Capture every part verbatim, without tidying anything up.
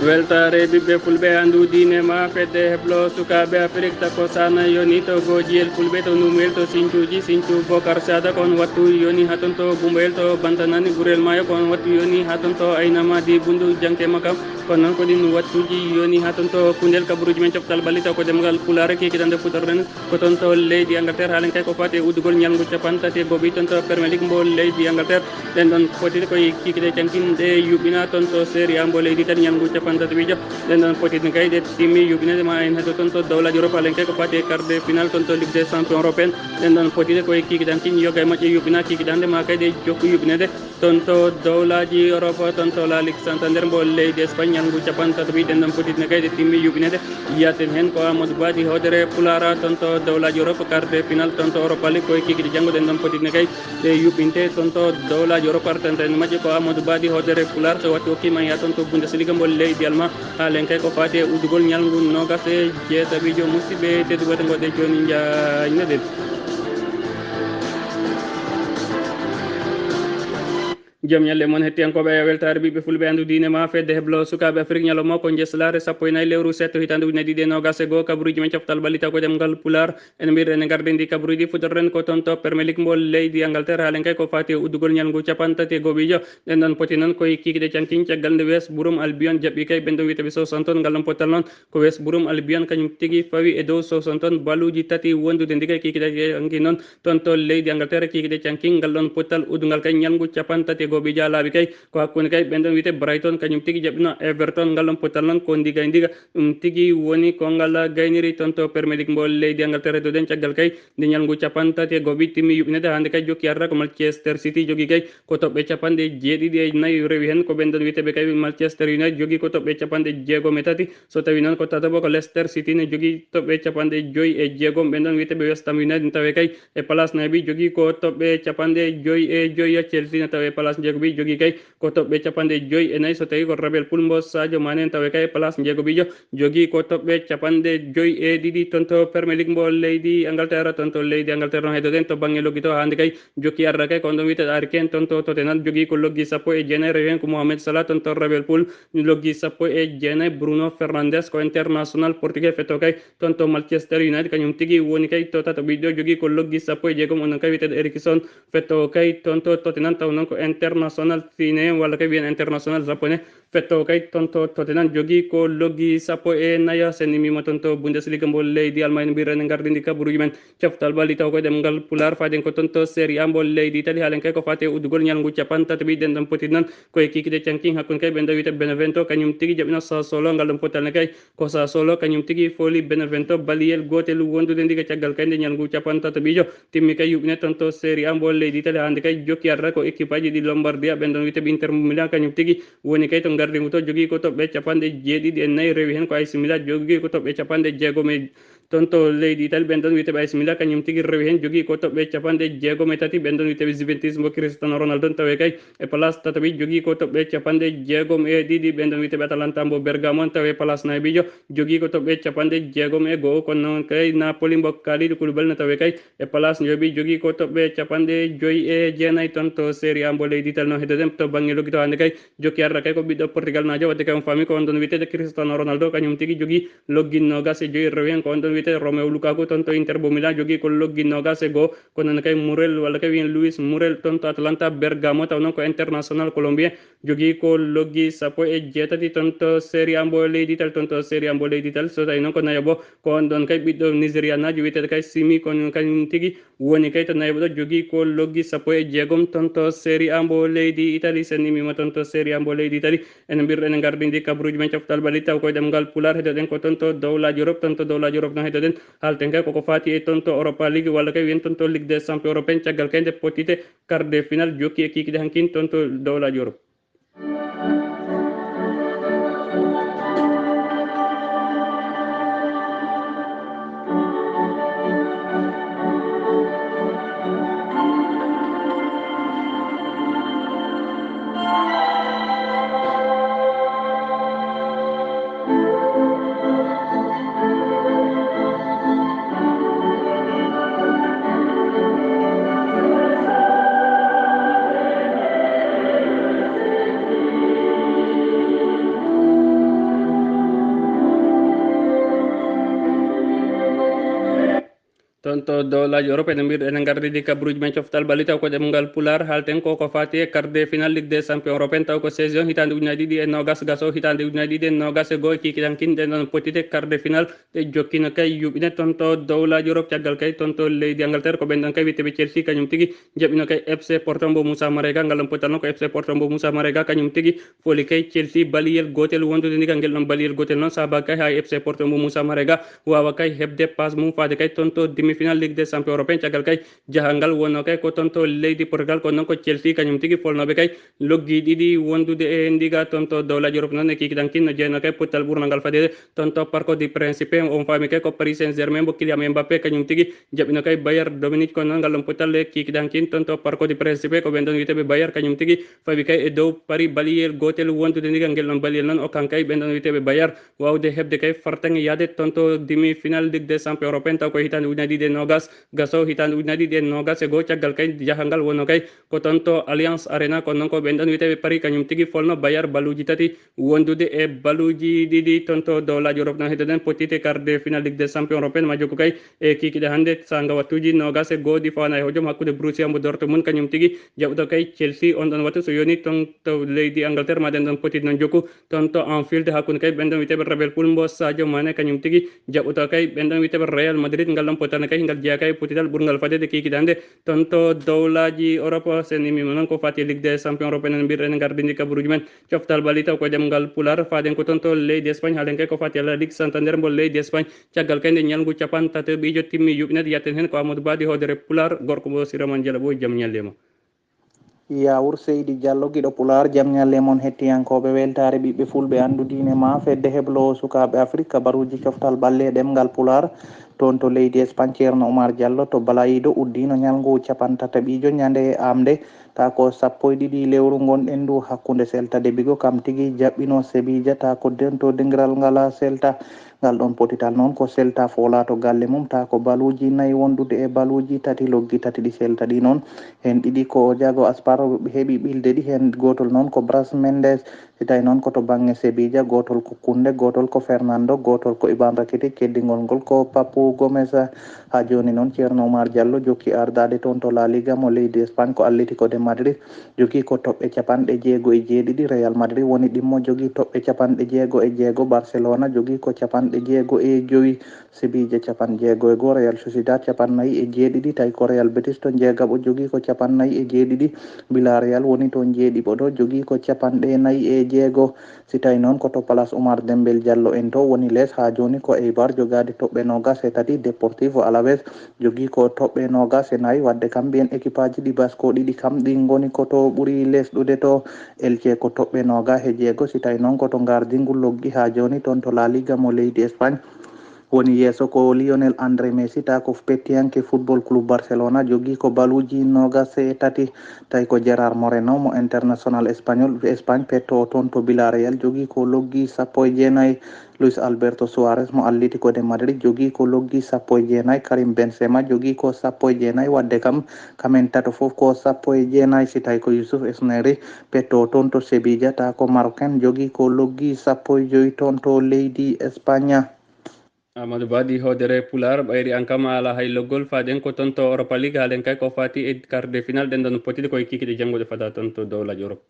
Weltaare ɓiɓɓe fulɓe, anndu diine ma fedde heblo sukaaɓe Afrik. Takko sana yoni to gojiyel fulɓe, to numel, to sincuuji, sincu Bokar Sada, kon wattu yoni haa ton to Bumbayel, to bantanani ɓurel maayo, kon wattu yoni haa ton to aynama di bundu janke makam. Kon noon ko ɗin wattuuji yoni haa ton to kundel kabaruuji men coftal ɓalli taw ko demngal Pulaar, kikiɗande fuɗɗorɗen ko ton to leydi Angleterre, haalen kay ko faati e uddugol ñalngu capanɗe tati e go'o ton to Premier League mbo leydi Angleterre. Ɗen ɗon potide koye kikiɗe cankinɗe yuɓɓina ton to Serie A mbo leydi Italie ñalngu capanɗe tati e joy. Ɗen ɗon potide kay ɗe timmi yuɓɓinede ma en heddo ton to dowlaaji Europe, haalen kay ko faati e quart de finale ton to Ligue des Champions européenne. Ɗen ɗon potide koye kikiɗe cankin yoga e majje yuɓɓina kikiɗande ma kay ɗe jokku yuɓɓinede ton to dowlaaji Europe, ton to La Ligue Santander mbo leydi Espagne, ñalngu capanɗe tati e ɗiɗi ɗen ɗon potitne kay ɗe timmi yuɓɓinede. Yiyaten heen ko Amadou Badi hoodere Pulaara ton to dowlaaji Europe, quart de finale ton to Europa League, koye kikiɗe janngo ɗen ɗon potitne kay ɗe yuɓɓinte ton to dowlaaji Europe. Artanten majje ko Amadou Badi hoodere Pulaar, so watti okkiima yiya ton to Bundesliga mbo leydi Alma. Haalen kay ko faati e uddugol ñalngu noogas e jeetaɓiijo. Musidɓe tedduɓe, to ngoɗɗen jooni njaajnoɗen. Jom ñalle mon hettiyankooɓe, e weltaare ɓiɓɓe fulɓe, anndu diine ma fedde heblo sukaaɓe Afrik, ñalawma ko njeslaare sappo e nayi lewru setto hitaande ujunere ɗiɗi e noogas e go'o, kabaruuji men coftal ɓalli taw ko ɗemngal Pulaar. En mbiyii en gardini kabaruuji, fuɗɗorɗen ko ton to Premier League mbo leydi Angleterre, haalen kay ko faati e uddugol ñalngu capanɗe tati e go'o. Ɗen ɗon poti noon koye kikiɗe cankin caggal nde West Brom Albion jaɓɓi kay ɓen ɗon wiyeteeɓe Southampton. Ngal ɗon pottal noon ko West Brom Albion kañum tigi fawi e dow Southampton baluuji tati wondude ndiga kikiɗe cankin noon ton to leydi Angleterre. Kikiɗe cankin ngal ɗon pottal uddungal kay ñalngu capanɗe tati e go'o jaalaaɓe kay ko hakkunde kay ɓen ɗon wiyetee Brighton kañum tigi jaɓɓino Everton. Ngal ɗon pottal noon ko ndiga e ndiga ɗum tigi woni ko ngal gayniri ton to Premier League mbo leydi Angleterre. Heddoɗen caggal kay nde ñalngu capanɗe tati e go'o timmi yuɓɓinede, hannde kay jokki arata ko Manchester City jogii kay ko toɓɓe capanɗe jeeɗiɗi e nayi, rewi heen ko ɓen ɗon wiyeteeɓe kay Manchester United jogii ko toɓɓe capanɗe jeegom e tati. So tawii noon ko tataɓo ko Leicester City ne jogii toɓɓe capanɗe joy e jeegom, ɓen ɗon wiyeteeɓe West Ham United ne tawee kay e place nayaɓi jogii ko toɓɓe capanɗe joy e joy. Chelsea ne tawee e place njeegoɓi jogii kay ko toɓɓe capanɗe joy e nayi. So tawii ko Liverpool mbo Sadio Mané ne tawee kay e place njeegoɓiijo jogii ko toɓɓe capanɗe joy e ɗiɗi ton to Premier League mbo leydi Angleterre. Ton to leydi Angleterre noon heddoɗen to bannge loggito, hannde kay jokki arata kay ko on ɗon wiyeteeɗo Harry Kane ton to Tottenham jogii ko loggi sappo e jeenayi, rewi heen ko Mohamed Salah ton to Liverpool loggi sappo e jeenayi. Bruno Fernandes ko international portugais fetto kay ton to Manchester United, kañum tigi woni kay to tataɓiijo jogii ko loggi sappo e jeegom. On ɗon kay wiyeteeɗo Eriksen fetto kay ton to Tottenham, taw noon ko international finien walla kay wiyen international japonais fetto kay ton to Tottenham jogii ko loggi sappo e nayo. Sen immima ton to Bundesliga mbo leydi Almañ, mbiyren en gardini kabaruuji men coftal ɓalli taw ko ɗemngal Pulaar, faaden ko ton to Serie A mbo leydi Italie, haalen kay ko faati e uddugol ñalngu capanɗe tati e ɗiɗi ɗen ɗon poti noon koye kikiɗe cankin hakkunde kay ɓen ɗo wiyetee Benevento, kañum tigi jaɓɓino Sassuolo. Ngal ɗon pottal ne kay ko Sassuolo kañum tigi fooli Benevento baliyel gootel wondude ndiga caggal kay nde ñalngu capanɗe tataɓiijo timmi kay yuɓɓine ton to Serie A mbo leydi Italie, hannde kay jokki arata ko équipe aji ɗi Lombardia, ɓen ɗon wiyeteeɓe Inter Milan, kañum tigi woni kay to gardingu to jogii ko toɓɓe capanɗe jeeɗiɗi e nayi, rewi heen ko A C Milan jogii ko toɓɓe capanɗe jeegom e ton to leydi Italie, ɓen ɗon wiyeteeɓe A C Milan, kañum tigi rewi heen jogii ko toɓɓe capanɗe jeegom e tati. Ɓen ɗon wiyeteeɓe Juventus mbo Cristiano Ronaldo ne tawee kay e place tataɓi jogii ko toɓɓe capanɗe jeegom e ɗiɗi. Ɓen ɗon wiyeteeɓe Atalanta mbo Bergamo ne tawee place nayaɓiijo jogii ko toɓɓe capanɗe jeegom e go'o. Kono noon kay Napoli mbo Kalidou Koulibaly ne tawee kay e place njoɓi jogii ko toɓɓe capanɗe joy e jeenayi ton to Serie A mbo leydi Italie. No heddoɗen to bannge loggito, hannde kay jokki arata kay ko ɓiɗɗo Portugal naajo, wadde kay on faami ko on ɗon wiyeteeɗo Cristiano Ronaldo, kañum tigi jogii loggi noogas e joy, rewi heen ko on ɗon wiyeteeɗo Romelu Lukaku ton to Inter mbo Milan jogii ko loggi noogas e go'o. Kono noon kay Muriel walla kay wiyen Luis Muriel ton to Atalanta Bergamo, taw noon ko international colombien, jogii ko loggi sappo e jeetati ton to Serie A mbo leydi Italie, ton to Serie A mbo leydi Italie. So tawii noon ko nayaɓo ko on ɗon kay ɓiɗɗo Nigerianaajo wiyeteeɗo kay Simi, kono kañum tigi woni kay to nayaɓo ɗo, jogii ko loggi sappo e jeegom ton to Serie A mbo leydi Italie. Sen immima ton to Serie A mbo leydi Italie, en mbiyren en gardini kabaruuji men coftal ɓalli taw koye ɗemngal Pulaar, heddoɗen ko ton to dowlaaji Europe. Ton to dowlaaji Europe no heddoɗen, haalten kay koko faati e ton to Europa League walla kay wiyen ton to Ligue des Champions européenne, caggal kay nde potite quart de finale jokki e kikiɗe hankin ton to dowlaaji Europe. Toon to dowlaaji Europe, ene mbiyɗo enen ngardiɗi kabaruuji men coftal ɓalli taw ko ɗemngal Pulaar. Haalten ko ko faati e quart de finale Ligue des Champions européen, taw ko saison hitaande ujunaaji ɗiɗi e noogas gaso hitaande ujunaaji ɗiɗi e noogas e goo. Kikiɗankin ɗen ɗon potite quart de finale ɗe jokkino kay yuɓine toon to dowlaaji Europe. Caggal kay toon to leydi Angleterre ko ɓen ɗon kay wiyetee ɓe Chelsea, kañum tigi jaɓino kay F C Porto mbo Moussa Marega. Ngal ɗon potal noon ko F C Porto mbo Moussa Marega kañum tigi foli kay Chelsea baliyel gootel wondude ndiga. Ngel ɗon baliyel gootel noon saabaa kay haa F C Porto mbo Moussa Marega waawa kay heɓde passe mum faade kay toon to demi-finale Ligue des Champions européen. Caggal kay jahal ngal wonnoo kay ko toon to leydi Portugal, ko noon ko Chelsea kañum tigi folnooɓe kay loggi ɗiɗi wondude e ndiga toon to dowlaaji Europe noon. E kikiɗankin no jeyanoo kay pottal ɓurnal ngal fadeede toon to Parc du Principe. On faami kay ko Paris Saint-Germain mbo Kylian Mbappé kañum tigi jaɓino kay Bayern Dominique, ko noon ngal ɗon pottal e kikiɗankin toon to Parc du Principe ko ɓen ɗon wiyeteeɓe Bayern kañum tigi fawi kay e dow Paris baliyel gootel wondude ndiga. Ngel ɗon baliyel noon okkan kay ɓen ɗon wiyeteeɓe Bayern waawde heɓde kay fartaŋŋe yahde toon to demi-finale Ligue des Champions européen, taw ko hitaande ujunaaji ɗiɗi e noogas gaso hitaande ujunaaji ɗiɗi e noogas e goo. Caggal kay jahal ngal wonnoo kay ko toon to Allianz Arena, ko noon ko ɓen ɗon wiyeteeɓe Paris kañum tigi folno Bayern baluuji tati wondude e baluuji ɗiɗi toon to dowlaaji Europe. Noon heddoɗen potite quart de finale Ligue des Champions européen ma jokku kay e kikiɗe hannde saanga wattuuji noogas e goo ɗi fawanaa e hojom hakkunde Borussia mbo Dortmund kañum tigi jaɓoto kay Chelsea. On ɗon wattu so yoni toon to leydi Angleterre ma ɗen ɗon potite noon jokku toon to Anfield hakkunde kay ɓen ɗon wiyeteeɓe Liverpool mbo Sadio Mané kañum tigi jaɓoto kay ɓen ɗon wiyeteeɓe Real Madrid. Ngal ɗon pottal kay ngal jeyaa kay potital ɓurngal fadeede kikiɗe hannde toon to dowlaaji Europe. Sen immiima noon ko faati e Ligue des Champions européen en mbiyɗen en ngardini kabaruuji men coftal ɓalli taw ko e ɗemngal Pulaar. Faaden ko toon to leydi Espagne, haalen kay ko faati e La Ligue Santander mbo leydi Espagne. Caggal kay nde ñalngu capanɗe tati ɓiijo timmi yuɓinat, yatten heen ko Amadou Badi hoodere Pulaar, gorko mbo Siraman Jalaɓo, jam ñalle ma. Yawur Seydi Diallo, giɗo Pulaar, jam ñalle mon hettiyankooɓe weltaare ɓiɓɓe fulɓe anndu diine ma, fedde heblo sukaaɓe Afrik, kabaruuji coftal ɓalli e ɗemngal Pulaar. Toon to leydi Espagne, Ceerno Oumar Diallo to Balaido uddino ñalngu capanɗe tati ɓiijo ñande amde, ta ko sappo e ɗiɗi lewru ngonɗen ndu hakkunde Celta de Vigo kam tigi jaɓɓino Sevilla ta ko den to dingiral ngala Celta. Ngal ɗon potital noon ko Celta foola to galle mum ta ko baluuji nayi wondude e baluuji tati loggi tati ɗi Celta ɗi noon. Heen ɗiɗi ko Diego Aspar heɓi ɓilde ɗi, heen gootol noon ko Bras Mendes. Si tawi noon ko to bannge Sevilla, gootol ko Kunde, gootol ko Fernando, gootol ko Ivan Rakitic, keddingol ngol ko Papu Gomez. Haa jooni noon Ceerno Oumar Diallo jokki ardaade toon to La Liga mo leydi Espagne ko Atlético de Madrid, jogii ko toɓɓe capanɗe jeego e jeeɗiɗi. Real Madrid woni ɗimmo jogii toɓɓe capanɗe jeego e jeego, Barcelona jogii ko capanɗe jeego e jowi, Sevilla capanɗe jeego e goo, Real Sociedad capanɗe nayi e jeeɗiɗi, tawi ko Real Betis to njeegaɓo jogii ko capanɗe nayi e jeeɗiɗi, Villarreal woni to njeeɗiɓo ɗo jogii ko capanɗe nayi e jeego. Si tawi noon ko to Palace Oumar Dembel Diallo en to woni lees haa jooni ko Eibar jogaade toɓɓe noogas e tati, Deportivo Alaves jogii ko toɓɓe noogas e nayi, wadde kam mbiyen ekipaaji ɗi Basko ɗiɗi kam ɗi ngoni ko to ɓuri lesɗude to. Elche ko toɓɓe noogas e jeego, si tawi noon ko to ngardingu loggi haa jooni toon to La Liga mo leydi Espagne. Woni yeeso ko Lionel André Messi ta ko pettiyanke Football Club Barcelona jogii ko baluuji noogas e tati, tawi ko Gerard Moreno mo international espagnol Espagne petto o toon to Villarreal jogii ko loggi sappo e jeenayi. Luis Alberto Suarez mo Atlético de Madrid jogii ko loggi sappo e jeenayi. Karim Benzema jogii ko sappo e jeenayi, wadde kam kamen tato fof ko sappo e jeenayi. Si tawi ko Youssouf Esneri petto o toon to Sevilla ta ko Marocain jogii ko loggi sappo e joyi toon to leydi Espagne. Amadou Badi hoodere Pulaar, ɓayri an kam a alaa hay loggol. Faaɗen ko toon to Europa League, haalen kay ko faati e quart de finale, ɗen ɗon pottiɗe ko e kikiɗe jannguɗe fada toon to dowlaaji Europe.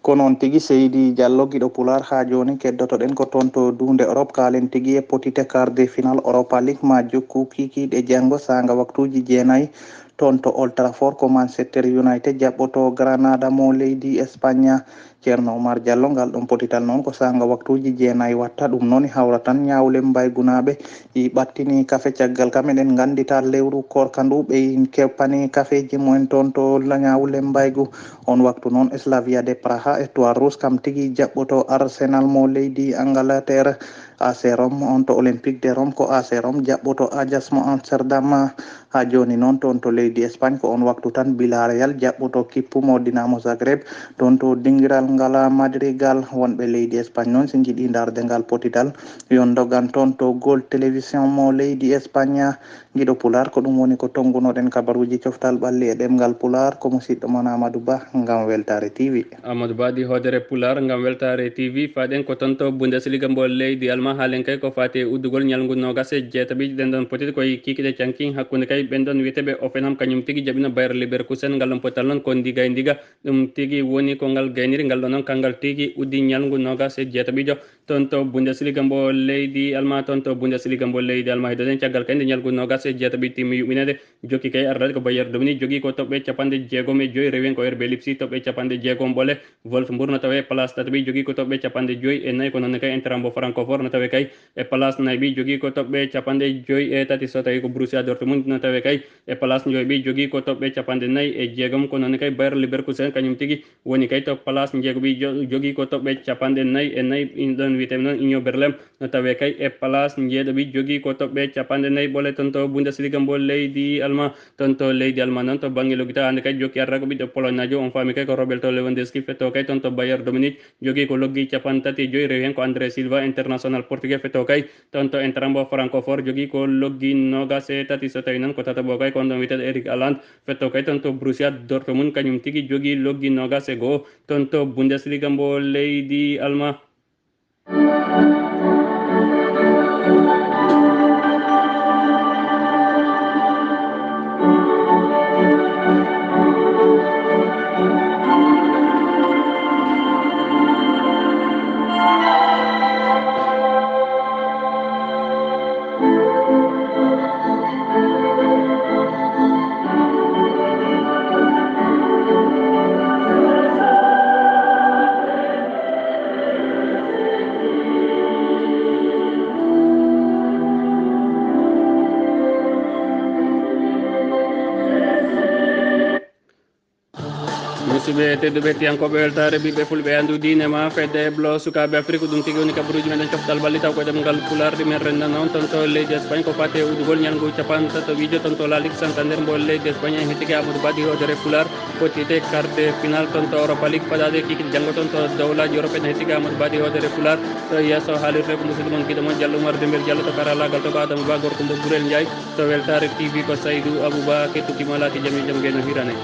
Ko noon tigi Seydi Diallo, giɗo Pulaar, haa jooni keddotoɗen ko toon to duunde Europe, kaalen tigi e pottiɗe quart de finale Europa League, ma jokku kikiɗe janngo saanga waktuuji jeenayi. Toon to Old Trafford ko Manchester United jaɓɓoto Granada mo leydi Espagne. Ceerno Oumar Diallo, ngal ɗon pottital noon ko saanga waktuuji jeenayi watta. Ɗum noon hawra tan ñaawle mbaygunaaɓe i ɓattini kafe. Caggal kam eɗen nganndita lewru koorka ndu ɓe keppani kafeeji mumen toon to ñaawle mbaygu. On waktu noon Slavia de Praha, Étoile Rouge kam tigi jaɓɓoto Arsenal mo leydi Angleterre. A C Rome on to Olympique de Rome ko A C Rome jaɓɓoto Ajax mo Amsterdam. Haa jooni noon, toon to leydi Espagne, ko oon waktu tan Villarreal jaɓɓoto kippu mo Dinamo Zagreb, toon to dingiral ngal Madrigal. Wonɓe leydi Espagne noon, si njiɗi ndaarde ngal potidal, yo ndogan toon to Gol Télévision mo leydi Espagne. Giɗo Pulaar, ko ɗum woni ko tonngunoɗen kabaruuji coftal ɓalli e ɗemngal Pulaar, ko musiɗɗo mon Amadou Ba ngam Weltaare T V. Amadou Ba di hoodere Pulaar ngam Weltaare T V. Faaɗen ko toon to Bundesliga mbo leydi Alma, haalen kay ko faati e uddugol ñalngu noogas e jeetaɓiijo. Ɗen ɗon potiti koye kikiɗe canki hakkunde kay ɓen ɗon wiyeteeɓe Hoffenheim, kañum tigi jaɓino Bayer Leverkusen. Ngal ɗon potal noon ko ndiga e ndiga. Ɗum tigi woni ko ngal gayniri, ngal ɗon noon kanngal tigi uddi ñalngu noogas e jeetaɓiijo. Toon to Bundesliga mbo leydi Alma, toon to Bundesliga mbo leydi Alma, heddoɗen caggal kay nde ñalngu noogas e jeetaɓiijo timmi yuɓɓineede. Jokki kay ardade ko Bayern Domini, jogii ko toɓɓe capanɗe jeegom e joy, rewi hen ko R B Leipzig, toɓɓe capanɗe jeegom ɓole. Wolfsburg no tawe place tataɓi, jogii ko toɓɓe capanɗe joy e nayi, ko noon kay Eintracht mbo Francfort no tawe kay e place nayɓi, jogii ko toɓɓe capanɗe joy e tati. So tawi ko Borussia Dortmund no tawe kay e place joyɓi, jogii ko toɓɓe capanɗe nayi e jeegom, ko noon kay Bayer Leverkusen kañum tigi woni kay to place njeegoɓi, jo-, jogii ko toɓɓe capanɗe nayi e nayi, in ɗon wiyetee noon Union Berlin no tawe kay e place njeeɗoɓi, jogii ko toɓɓe capanɗe nayi ɓole. Toon to Bundesliga mbo leydi Alma, toon to leydi Alma noon, to bannge loggita hannde kay jokki arata ko ɓiɗɗo Polonaajo, on faami kay ko Roberto Lewandowski, fetto kay toon to Bayern Dominique, jogii ko loggi capanɗe tati e joy, rewi hen ko André Silva, international portugais, fetto kay toon to Eintracht mbo Francfort, jogii ko loggi noogas e tati. So tawi noon ko tataɓo kay ko on ɗon wiyeteeɗo Erling Haaland, fetto kay toon to Borussia Dortmund, kañum tigi jogii loggi noogas e go'o. Toon to Bundesliga mbo leydi Alma. Musidɓe tedduɓe, hettiyankooɓe Weltaare Ɓiɓɓe Fulɓe, anndu diine ma fedde heblo sukaaɓe Afrik, ɗum tigi woni kabaruuji meɗen coftal ɓalli taw ko ɗemngal Pulaar ɗi men renndana on. Toon to leydi Espagne ko faati e uddugol ñalngu capanɗe tataɓiijo, toon to La Ligue Santander mbo leydi Espagne, en hettike Amadou Ba di hoodere Pulaar, fottite quart de finale toon to Europa League, fadaade kikiiɗe janngo toon to dowlaaji Europe, en hettike Amadou Ba di hoodere Pulaar. To yeeso haalirde ko musidɗo mon giɗo mon Diallo Oumar Dembel Diallo, to karalaagal to ko Adama Ba gorko mbo Burel Ndiaye, to Weltaare T V ko Saydou Abouba, kettuki ma laati jam e jam ngeno hirane.